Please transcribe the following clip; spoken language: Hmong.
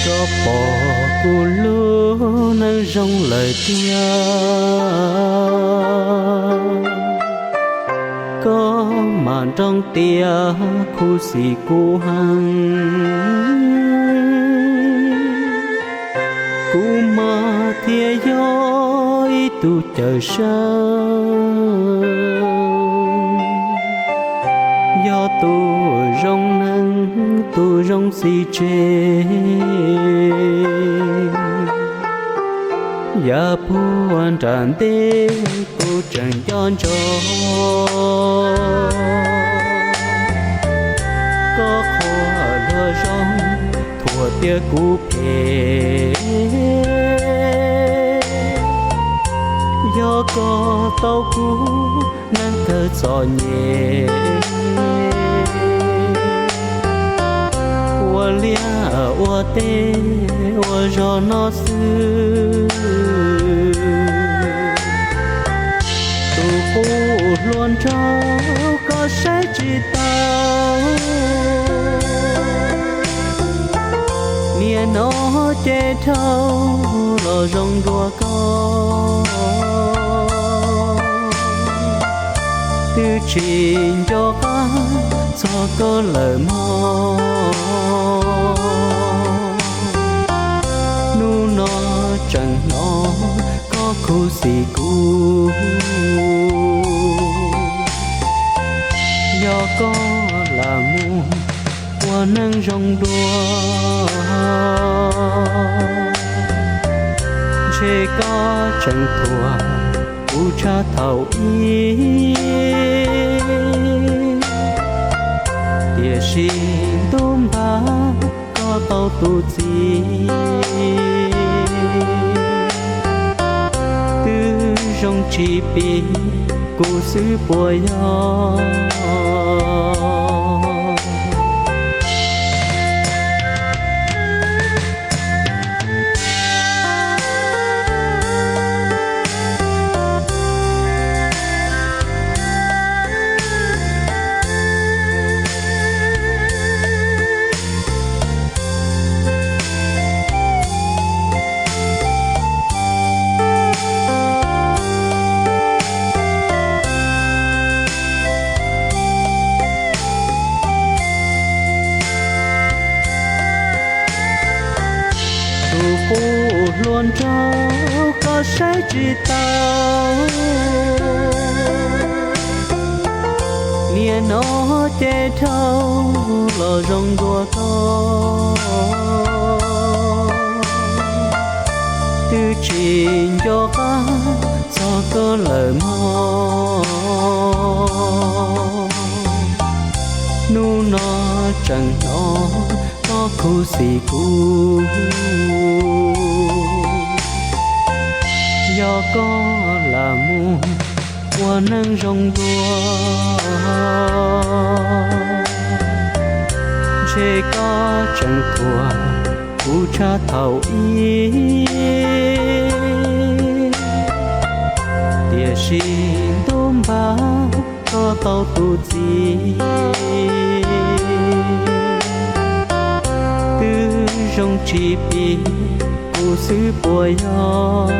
Koj pom kuv lub neej zoo lawm tiag, koj mam nroo tias khuv xim kuv heev. Kuv mas thiaj yog ib tug cawm seej, yog tus zoo neeg tus zoo txiv tseg. Yav puag nram ntej kuv tseem nco ntsoov koj qhuas luag zoo, thuam tias kuv phem, yog koj tau kuv neej kawg txom nyem. Ua liaj ua teb ua zog no xwb, tus qub hluas nraug koj saib tsis taus. Nim no ces dhau los zoo dua koj, twb tsis nco qab txog koj lawm mog. Hnub no tseem hnov koj khuv xim kuv, yog koj lam mus ua neej zoo dua, ntshe koj tseem thuam kuv tshaj thaum ub. Tiam sis ntuj npag, koj tau tus txiv twb zoo tsis pib kuv xwb puas yog? Tus qub hluas nraug koj saib tsis taus, nim no ces dhau los zoo dua koj, twb tsis nco qab txog koj lawm mog. Hnub no tseem hnov koj khuv xim kuv, yog koj lam mus ua neej zoo dua, ntshe koj tseem thuam kuv tshaj thaum ub. Tiam sis ntuj npag, koj tau tus txiv twb zoo tsis pib kuv xwb puas yog?